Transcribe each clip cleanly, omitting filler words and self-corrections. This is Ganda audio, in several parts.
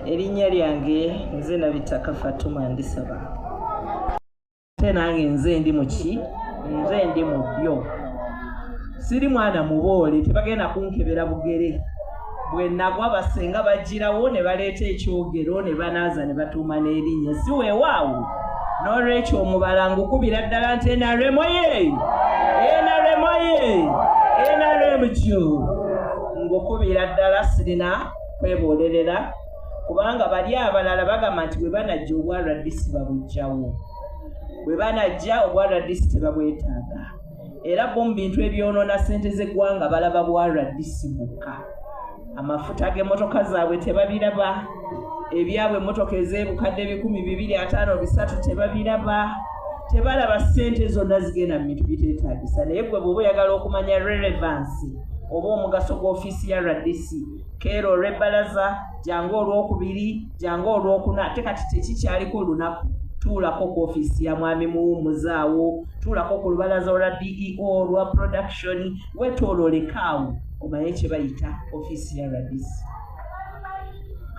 Erinnya lyange nze Nabitaka Fatuma, ndisaba ate nange nze ndi muki, nze ndi mu byo. Siri mwana muboole, tebagenda kunkebera bugere. Bwe nagwa basenga bagirawo ne baleeta ekyogero ne banaaza ne batuuma n'erinnya, si weewaawo. N'olwekyo omubala ngukubira ddala nti NRM oye, NRM oye, NRM kyo ngukubira ddala, sirina kweboolerera, kubanga bali abalala bagamba nti bwe banajja obwa RDC babujjawo, bwe banajja obwa RDC tebabwetaaga. Era bo mu bintu ebyonoona ssente z'eggwanga balaba bwa RDC bwokka. Amafuta g'emmotoka zaabwe tebabiraba, ebyabwe emmotoka ez'ebukadde 250, 300 tebabiraba, tebalaba ssente zonna zigenda mu bintu biteetaagisa. Naye gwe bw'oba oyagala okumanya relevance oba omugaso gw'ofiisi ya RDC, keera olw'ebbalaza, jangu olwokubiri, jangu olwokuna, ate kati tekikyaliko olunaku. Tuulako ku ofiisi ya mwami Muwummuzaawo, tuulako ku lubalaza olwa DEO olwa production, weetooloolekaawo omanye kye bayita ofiisi ya RDC.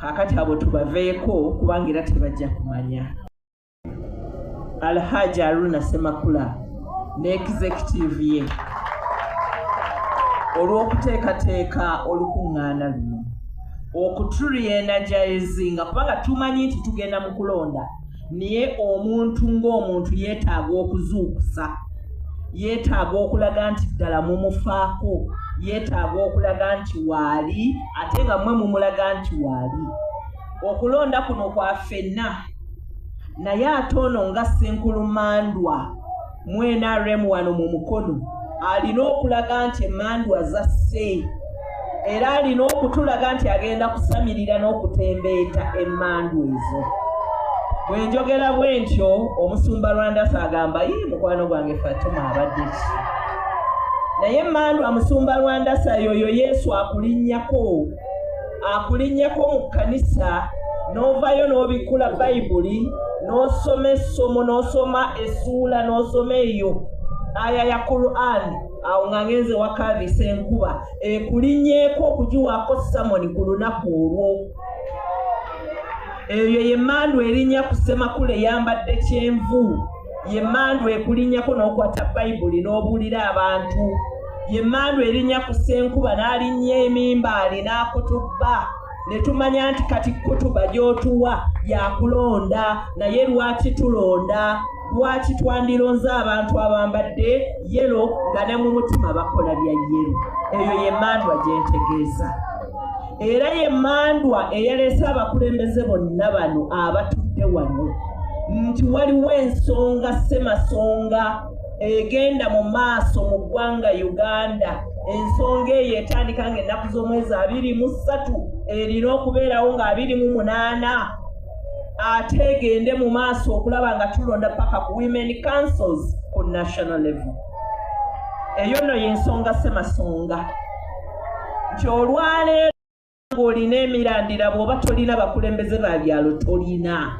Kaakati abo tubaveeko kubanga era tebajja kumanya. Alhaji Aruna Semakula ne executive ye olw'okuteekateeka olukuŋŋaana luno okutu-re-energizinga, kubanga tumanyi nti tugenda mu kulonda, naye omuntu ng'omuntu yeetaaga okuzuukusa, yeetaaga okulaga nti ddala mumufaako, yeetaaga okulaga nti waali, ate nga mmwe mumulaga nti waali. Okulonda kuno kwa ffenna, naye ate ono nga Ssenkulumandwa mu NRM wano mu Mukono alina okulaga nti emmandwa zasse, era alina okutulaga nti agenda kusamirira n'okutembeeta emmandwa ezo. Bwe njogera bwe ntyo, omusumba Lwandasa agamba, "Ii, mukwano gwange Fatuma abadde ki?" Naye emmandwa, musumba Lwandasa, yoyo Yesu akulinnyako, akulinnyako mu kkanisa n'ovaayo n'obikkula Bayibuli n'osoma essomo, n'osoma essuula, n'osoma eyo aya ya Quran. Awo nga ngenze wakaabisa enkuba ekulinnyeeko okugiwaako sermon ku lunaku olwo. Eyo yemmandwa erinnya ku Ssemakula eyambadde kyenvu, yemmandwa ekulinnyako n'okwata Bayibuli n'obuulira abantu, yemmandwa erinnya ku Ssenkuba n'alinnya emimbaali n'akutubba ne tumanya nti kati kutuba gy'otuwa yakulonda. Naye lwaki tulonda? Lwaki twandironze abantu abambadde yellow nga ne mu mutima bakola bya yellow? Eyo yemmandwa gye ntegeeza, era yemmandwa eyaleese abakulembeze bonna bano abatudde wano, nti waliwo ensonga ssemasonga egenda mu maaso mu ggwanga Uganda. Ensonga eyo etandika ng'ennaku z'omwezi 23, erina okubeerawo nga 28, ate egende mu maaso okulaba nga tulonda paka ku women councils ku national level. Eyo nno y'ensonga ssemasonga, nti olwaleero ng'olina emirandira, bw'oba tolina bakulembeze ba byalo tolina.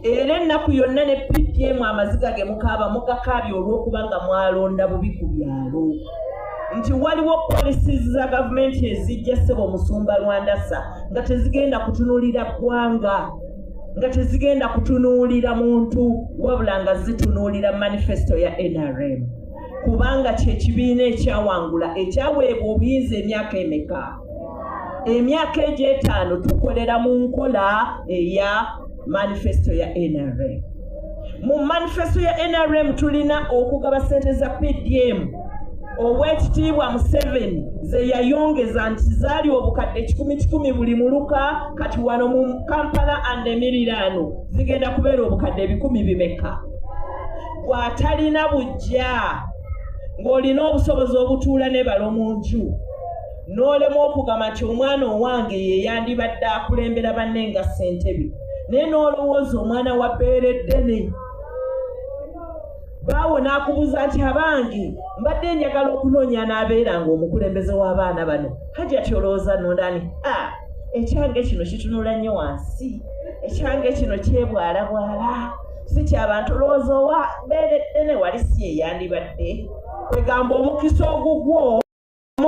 Era ennaku yonna ne PPM amaziga ge mukaaba mugakaabye olw'okuba nga mwalonda bubi ku byalo, nti waliwo policies za gavumenti ezijja, ssebo omusumba Lwandasa, nga tezigenda kutunuulira ggwanga, nga tezigenda kutunuulira muntu, wabula nga zitunuulira manifesto ya NRM, kubanga kyekibiina ekyawangula, ekyaweebwa obuyinza emyaka emeka? Emyaka egyo 5 tukolera mu nkola eya manifesto ya NRM. Mu manifesto ya NRM tulina okugaba ssente za PDM Owekitiibwa Museveni ze yayongeza nti zaali obukadde kikumi kikumi buli muluka. Kati wano mu Kampala and emiriraano zigenda kubeera obukadde ebikumi bimeka? Bw'atalina bujja, ng'olina obusobozi obutuula ne balo mu nju, n'olema okugamba nti omwana owange ye yandibadde akulembera banne nga ssentebe, naye n'olowooza omwana wa bbeere ddene baawo n'akubuuza nti, "Abange, mbadde njagala okunoonya n'abeeranga omukulembeze w'abaana bano. Hajati, olowooza nondani? A ekyange kino kitunula nnyo wansi, ekyange kino kyebwalabwala, si kyabantu. Olowooza owa bbeere ddene wali si yeyandibadde?" Kwegamba omukisa ogugwo.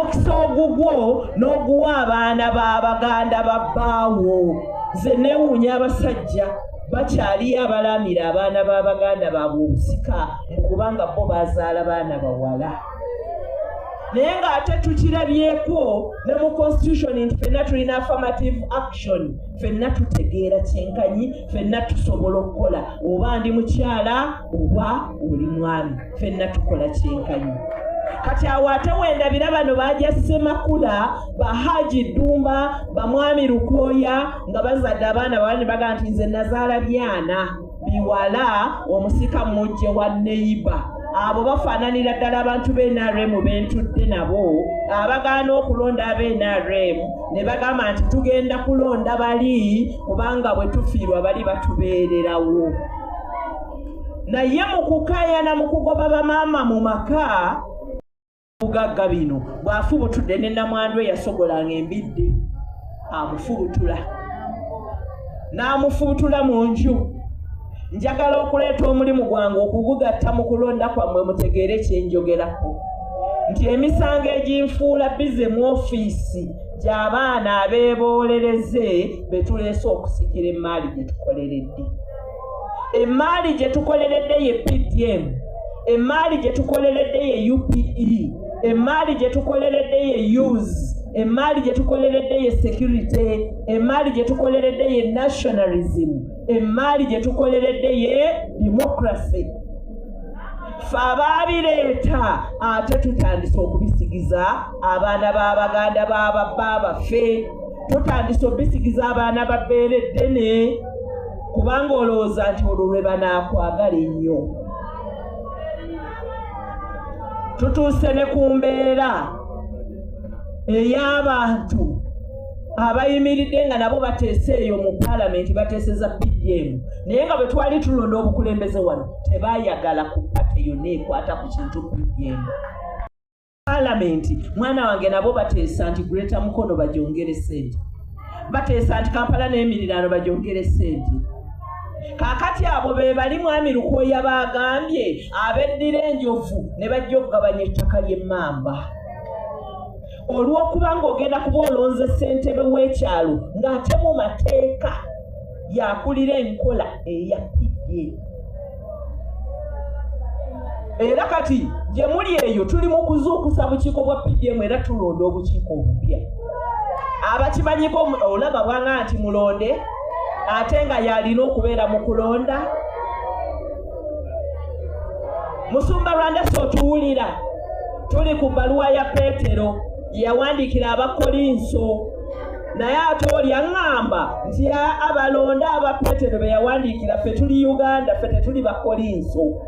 Omukisa ogugwo n'oguwa abaana b'abaganda ba bbaawo. Nze neewuunya abasajja bakyaliyo abalaamira abaana b'abaganda baabwe obusika mbu kubanga bo bazaala baana bawala. Naye ng'ate tukirabyeko ne mu constitution nti ffenna tulina affirmative action, ffenna tutegeera kyenkanyi, ffenna tusobola okukola, oba ndi mukyala oba oli mwami, ffenna tukola kyenkanyi. Kati awo ate wendabira bano baja Ssemakula, ba Haji Ddumba, ba Mwami Lukooya nga bazadde abaana bawala ne bagamba nti nze nazaala byana biwala, omusika mujje wa neyiba. Abo bafaananira ddala abantu ba NRM bentudde nabo abagaana okulonda aba NRM ne bagamba nti tugenda kulonda bali kubanga bwe tufiirwa bali batubeererawo. Naye mu kukaayana mu kugoba bamaama mu maka bugagga bino bw'afubutudde ne namwandu eyasogolanga embidde amufubutula n'amufubutula mu nju. Njagala okuleeta omulimu gwange okugugatta mu kulonda kwammwe mutegeere kye njogerako nti emisango eginfuula bize mu ofiisi gy'abaana abeeboolereze be tuleese okusikira emmaali gye tukoleredde. Emmaali gye tukoleredde ye PDM, emmaali gye tukoleredde ye UPE, emmaali gye tukoleredde ye USE, emmaali gye tukoleredde ye security, emmaali gye tukoleredde ye nationalism, emmaali gye tukoleredde ye democracy. Ffe abaabireeta ate tutandise okubisigiza abaana b'abaganda b'ababba baffe, tutandise okubisigiza abaana ba bbeere ddene, kubanga olowooza nti olwo lwe banaakwagala ennyo. Tutuuse ne ku mbeera ey'abantu abayimiridde nga nabo bateese eyo mu paalamenti, bateeseza PDM, naye nga bwe twali tulonda obukulembeze wano tebaayagala ku pate yonna ekwata ku kintu PDM. Paalamenti mwana wange nabo bateesa nti Greater Mukono bagyongere ssente, bateesa nti Kampala n'emiriraano bagyongere ssente. Kaakati abo be bali Mwami Lukooya baagambye abeddira enjovu ne bajja okugabanya ettaka ly'emmamba. Olw'okuba ng'ogenda kuba olonze ssentebe w'ekyalo ng'ate mu mateeka yakulira enkola eya PDM. Era kati gye muli eyo tuli mu kuzuukusa bukiiko bwa PDM era tulonda obukiiko obupya. Abakimanyiko olaba bwanga nti mulonde ate nga yalina okubeera mu kulonda. Musumba Rwanda so tuwulira tuli ku bbaluwa ya Peetero yawandiikira Abakolinso, naye ate oli aŋŋamba nti abalonda aba Peetero be yawandiikira ffe tuli Uganda, ffe tetuli Bakolinso,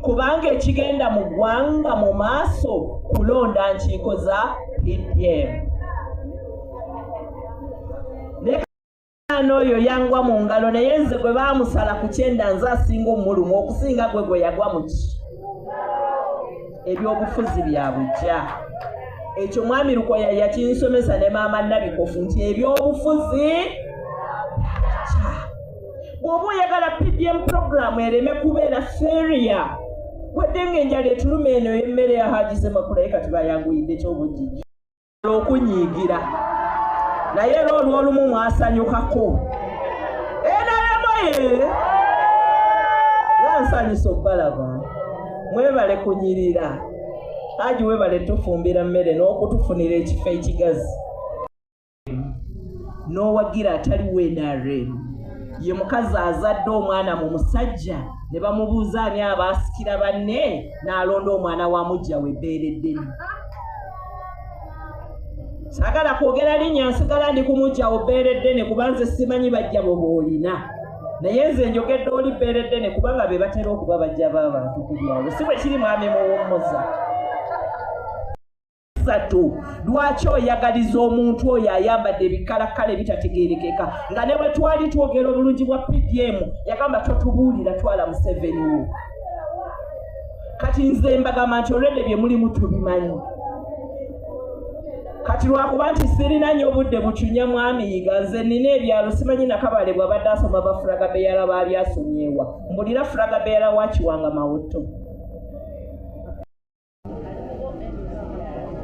kubanga ekigenda mu ggwanga mu maaso kulonda nkiiko za PDM. Omwana oyo yangwa mu ngalo, naye nze gwe baamusala ku kyenda nze asinga omulumu okusinga gwe gwe yagwa mu ki. Ebyobufuzi bya bujja. Ekyo Mwami Lukoya yakinsomesa ne Maama Nabikofu nti ebyobufuzi bya. Bw'oba oyagala PDM program ereme kubeera failure, wadde ng'enjala etuluma eno emmere ya Haji Ssemakula, naye kati bayanguyidde ky'obujjiji okunyiigira, naye era olw'olumu mwasanyukako. NRM ye wansanyusa obbalaba, mwebale kunyirira. Haji webale tufumbira mmere n'okutufunira ekifo ekigazi. N'owagira atali NRM ye mukazi azadde omwana mu musajja ne bamubuuza ani abaasikira banne n'alonda omwana wa mujja we bbeere ddene. Saagala kwogera linnya, nsigala ndi ku mujja wo bbeere ddene kuba nze simanyi bajja bo b'olina, naye nze njogedde oli bbeere ddene kubanga be batera okuba bajja b'abantu ku byalo. Si bwe kiri Mwami Muwummuza? Satu, lwaki oyagaliza omuntu oyo ayambadde ebikalakala ebitategeerekeka nga ne bwe twali twogera obulungi bwa PDM yagamba totubuulira twala Museveni wo. Kati nze mbagamba nti olwedde bye mulimu tubimanyi. Kati lwakuba nti sirina nnyo budde bucunya Mwami Yiga, nze nnina ebyalo simanyi Nakabale bw'abadde asoma ba Fulaga Beyala baali asomyewa. Mbulira Fulaga Beyala wa Kiwanga Mawotto.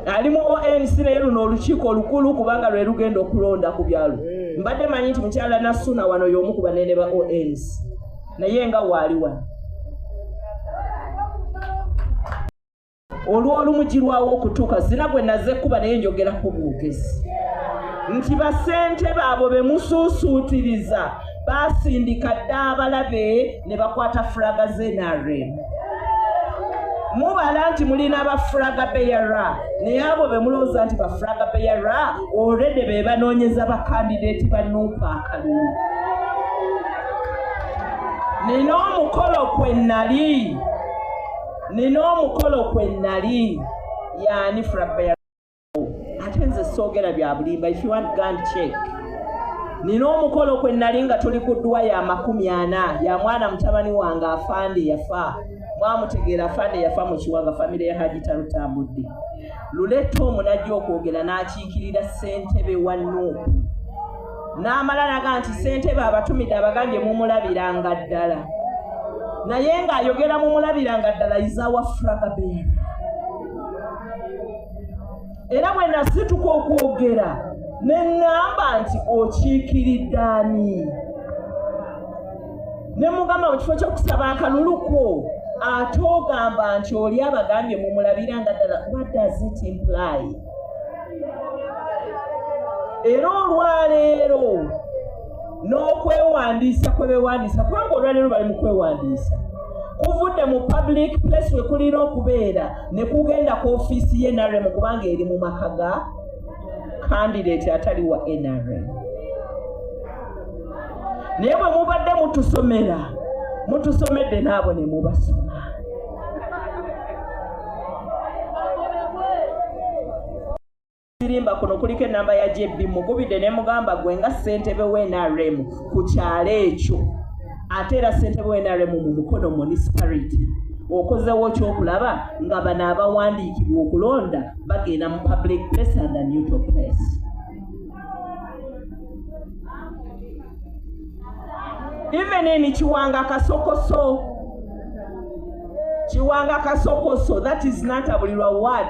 Ali mu ONC naye luno olukiiko olukulu kubanga lwe lugenda okulonda ku byalo. Mbadde manyi nti mukyala Nassuna wano y'omu ku banene ba ONC, naye nga waali wano. Olw'olumu girwawo okutuuka, sina gwe naze kuba naye njogera ku bwogezi nti bassentebe abo be musuusuutiriza baasindika dda abalabe ne bakwata fulaga z'NRM. Mubala nti mulina ba flag bearer, naye abo be mulowooza nti ba flag bearer already be banoonyeza bakandidate ba NUP akalulu. Nina omukolo kwe nali, nina omukolo kwe nali yaani flag bearer, ate nze soogera bya bulimba. If you want, go and check. Nina omukolo kwe nali nga tuli ku ddwa ya 40 ya mwana mutabani wange afande yafa. Mwamutegeera, afande yafa mu Kiwanga, famire ya Haji Talutambudde. Luletta omunajja okwogera n'akiikirira ssentebe wa NUP, n'amala naga nti ssentebe abatumidde abagambye mumulabiranga ddala, naye ng'ayogera mumulabiranga ddala is our flag bearer. Era bwe nasituka okwogera ne ŋŋamba nti okiikiridde ani? Ne mugamba mu kifo ky'okusaba akalulu ko ate ogamba nti oli abagambye mumulabiranga ddala. What does it imply? Era olwaleero n'okwewandiisa kwe beewandiisa, kubanga olwaleero bali mu kwewandiisa, kuvudde mu public place we kulina okubeera ne kugenda ku ofiisi ye NRM, kubanga eri mu maka ga candidate atali wa NRM. Naye bwe mubadde mutusomera, mutusomedde n'abo ne mubasoma. Sirimba, kuno kuliko enamba ya JB. Mukubidde ne mugamba gwe nga ssentebe w'NRM ku kyalo ekyo, ate era ssentebe w'NRM mu Mukono Municipality, okozewo kyokulaba nga bano abawandiikibwa okulonda bagenda mu public place and a neutral place. Even in Kiwanga Kasokoso, Kiwanga Kasokoso, that is Nantabulirwa ward,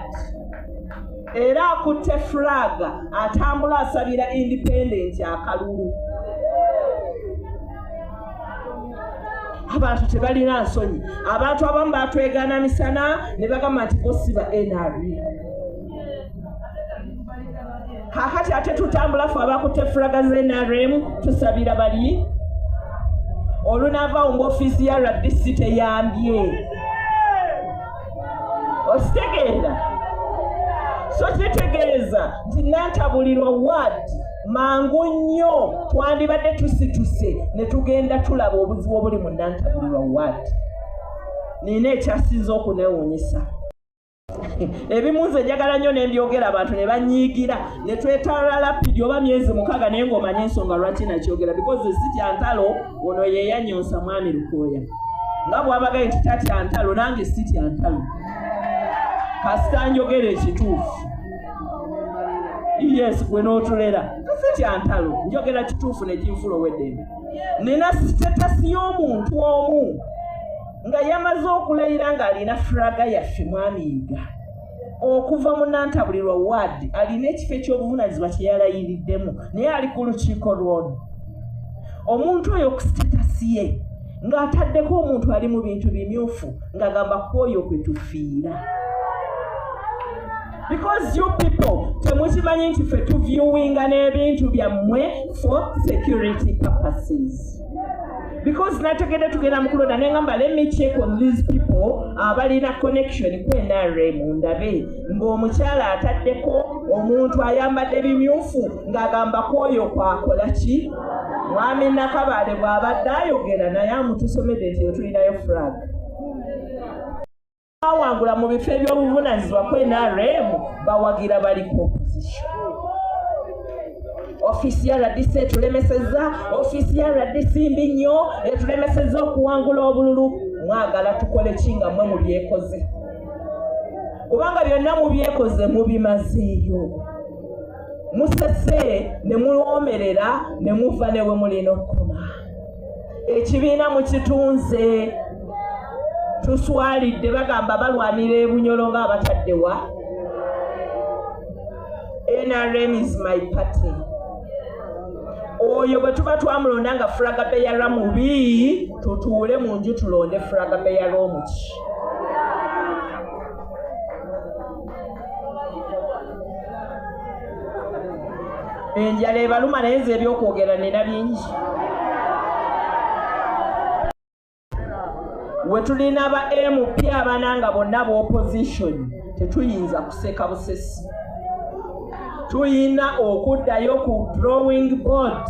era akutte flag atambula asabira independent akalulu. Abantu tebalina nsonyi. Abantu abamu batwegaana misana ne bagamba nti bo si ba NRM. Kakati ate tutambula fe abakutte flag za NRM tusabira bali olunaavaawo ng'ofiisi ya RDC teyambye. Okitegeera? So kitegeeza nti Nantabulirwa ward mangu nnyo twandibadde tusituse ne tugenda tulaba obuzibu obuli mu Nantabulirwa ward. Nina ekyasinze okunewuunyisa. Ebimu nze njagala nnyo nembyogera, abantu ne banyiigira ne twetala lapidi oba myezi 6, naye ng'omanye ensonga lwaki nakyogera, because sitya ntalo. Ono ye yanyonsa mwami Lukooya nga bw'abagaye nti tatya ntalo, nange sitya ntalo kasita njogera ekituufu. Yes, gwe n'otulera. Sitya ntalo, njogera kituufu nekinfula ow'eddembe. Nina status y'omuntu omu nga yamaze okulayira ng'alina flag yaffe, mwami Yiga okuva mu Nantabulirwa ward, alina ekifo eky'obuvunanyizibwa kye yalayiriddemu, naye ali ku lukiiko lwono. Omuntu oyo ku status ye ng'ataddeko omuntu ali mu bintu bimyufu ng'agamba kwoyo kwe tufiira, because you people temukimanyi nti ffe tuviewinga n'ebintu byammwe for security purposes. Because nategedde tugenda mu kulonda, neŋŋamba let me check on these people abalina connection ku NRM, ndabe ng'omukyala ataddeko omuntu ayambadde bimyufu ng'agamba kwoyo kwakola ki. Mwami Nakabaale bw'abadde ayogera naye amutusomedde nti tulinayo flag. Bawangula mu bifo eby'obuvunanyizibwa ku NRM bawagira bali ku opposition. Ofiisi ya RDC etulemesezza, ofiisi ya RDC mbi nnyo, etulemesezza okuwangula obululu. Mwagala tukole ki nga mmwe mubyekoze? Kubanga byonna mubyekoze, mubimazeeyo, musese ne muwoomerera ne muva ne we mulina okukoma. Ekibiina mukitunze, tuswalidde. Bagamba balwanira ebunyolo ng'abataddewa. NRM is my party. Oyo bwe tuba twamulonda nga flag bearer mubi, tutuule mu nju tulonde flag bearer omuki. Enjala ebaluma naye nze ebyokwogera nina bingi. We tulina ba MP abana nga bonna ba opposition, tetuyinza kuseka busesi. Tuyina okuddayo ku drawing board,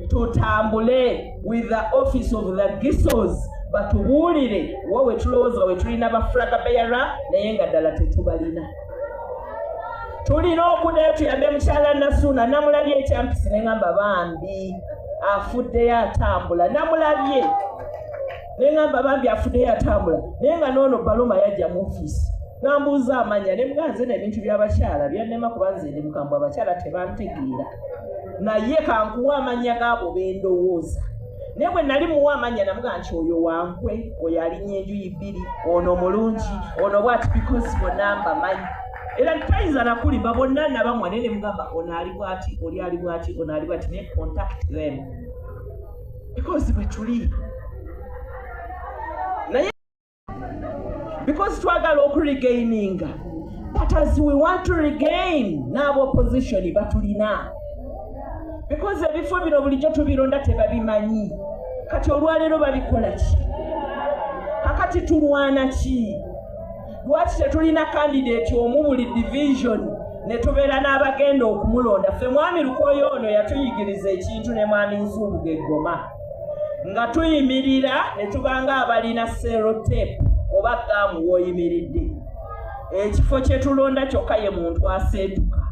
tutambule with the office of the Gisos, batubuulire wa we tulowooza we tulina ba flag bearer naye nga ddala tetubalina. Tulina okuddayo tuyambe mukyala Nasuna. Namulabye ekyampisi ne ŋŋamba bambi afuddeyo atambula. Namulabye ne ŋŋamba bambi afuddeyo atambula, naye nga n'ono Baluma yajja mu ofiisi nambuuza amanya ne mugamba nze n'ebintu by'abakyala byannema kuba nze ndi mukambwe, abakyala tebantegeera, naye kankuwa amannya gaabo be ndowooza. Naye bwe nali muwa amannya namugamba nti oyo wankwe, oyo alinnya enjuyi bbiri, ono mulungi, ono bw'ati, because bonna mbamanyi. Era tayinza nakulimba, bonna nabamwa, naye ne mugamba ono ali bw'ati, oli ali bw'ati, ono ali bw'ati, naye contact them because bwe tuli naye because twagala okuregaininga, but as we want to regain, n'aba opposition batulina, because ebifo bino bulijjo tubironda tebabimanyi. Kati olwaleero babikola ki? Kakati tulwana ki? Lwaki tetulina candidate omu buli division ne tubeera n'abagenda okumulonda? Ffe mwami Lukoyo ono yatuyigiriza ekintu ne mwami Nsubuga eggoma, nga tuyimirira ne tubanga abalina sellotape oba gaamu w'oyimiridde. Ekifo kye tulonda kyokka ye muntu aseetuka,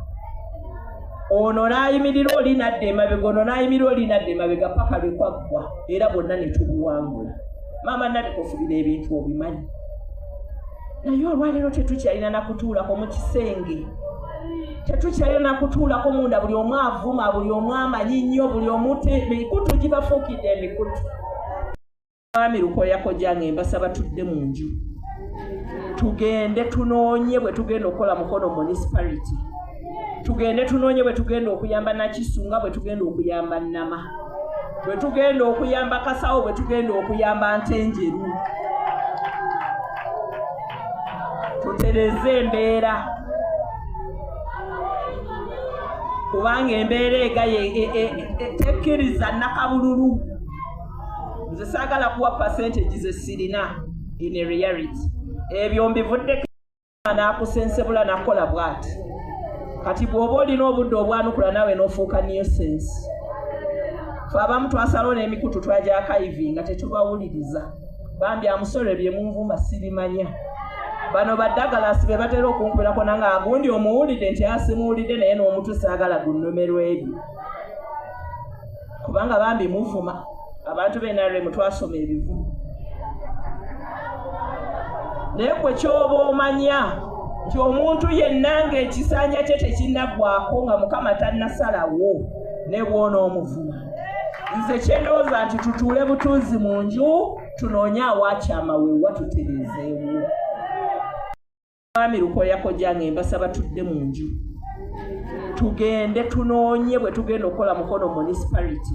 ono n'ayimirira oli nadda emabega, ono n'ayimirira oli nadda emabega, paka lwe kwaggwa era bonna ne tubuwangula. Maama Nabikofu, bino ebintu obimanyi, naye olwaleero tetukyalina nakutuulako mu kisenge, tetukyalina nakutuulako munda. Buli omu avuma, buli omu amanyi nnyo, buli omu mikutu gibafuukidde emikutu. Mwami Lukoyako jange, mbasaba tudde mu nju, tugende tunoonye bwe tugenda okukola Mukono municipality, tugende tunoonye bwe tugenda okuyamba Nakisunga, bwe tugenda okuyamba Nama, bwe tugenda okuyamba Kasawo, bwe tugenda okuyamba Ntenjeru, tutereze embeera, kubanga embeera egaye tekkiriza nakabululu. Nze saagala kuwa percentage ze sirina in reality. Ebyo mbivuddeko. N'akusensebula nakola bw'ati. Kati bw'oba olina obudde obwanukula naawe n'ofuuka nuisance. Fe abamu twasalawo n'emikutu twagyakaivi nga tetubawuliriza. Bambi amusole bye munvuma sibimanya. Bano baddagalasi be batera okunkubirako nange agundi omuwulidde nti asimuwulidde, naye n'omutu saagala gunnomerwa ebyo, kubanga bambi muvuma abantu b'NRM. Twasoma ebivumo, naye gwe kyoba omanya nti omuntu yenna ng'ekisanja kye tekinnaggwako nga Mukama tannasalawo, ne bw'onoomuvuma. Nze kyendowooza nti tutuule butuuzi mu nju, tunoonye awakyama weewa tutereezeewo. Mwami Lukoyako jange, mbasaba tudde mu nju, tugende tunoonye bwe tugenda okukola Mukono municipality,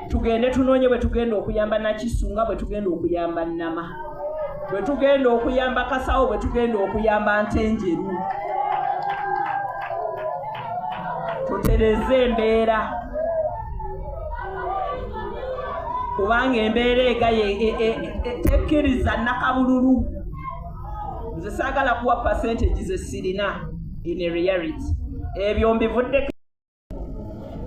tugende tunoonye bwe tugenda okuyamba Nakisunga, bwe tugenda okuyamba Nama, bwe tugenda okuyamba Kasawo, bwe tugenda okuyamba Ntenjeru, tutereze embeera, kubanga embeera egaye tekkiriza nakabululu. Nze saagala kuwa percentage ze sirina in reality. Ebyo mbivuddeko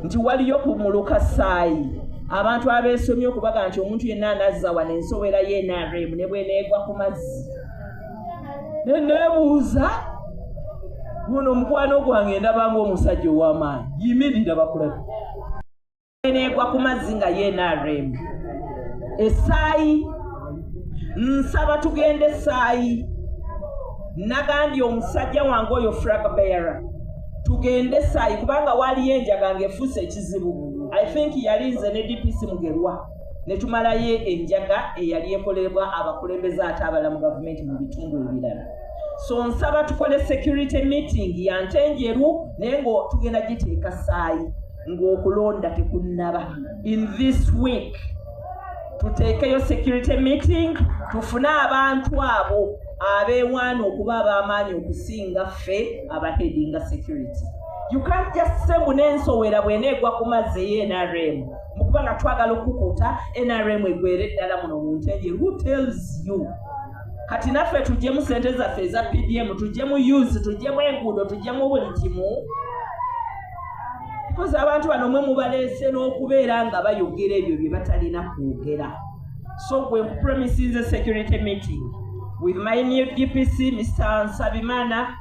nti waliyo ku mulukasaayi abantu abeesomye okubaga nti omuntu yenna anazza wano ensowera ye NRM ne bweneegwa ku mazzi. Ne neebuuza, guno omukwano gwange ndabanga omusajja ow'amaanyi, yimirira bakulabe, eneegwa ku mazzi nga ye NRM esaayi. Nsaba tugende esaayi. Nagambye omusajja wange oyo flag bearer, tugende esaayi, kubanga waaliyo enjaga ng'efuuse ekizibu. I think yali nze ne DPC Mugerwa ne tumalayo enjaga eyali ekolebwa abakulembeze ate abala mu gavumenti mu bitundu ebirala. So nsaba tukole security meeting ya Ntenjeru, naye nga tugenda giteeka saayi ng'okulonda tekunnaba. In this week tuteekeyo security meeting, tufune abantu abo abeewaana okuba ab'amaanyi okusinga ffe abaheadinga security. You can't just say mbu n'ensowera bw'eneegwa ku mazzi ey'NRM, mukubanga twagala okukuuta NRM egwere eddala muno mu Ntenjeru. Who tells you? Kati naffe tuggyemu sente zaffe eza PDM, tuggyemu use, tuggyemu enguudo, tuggyemu buli kimu, because abantu bano mwe mubaleese n'okubeera nga bayogera ebyo bye batalina kwogera. So gwe nkupromisinze security meeting with my new DPC, Mr Nsabimana.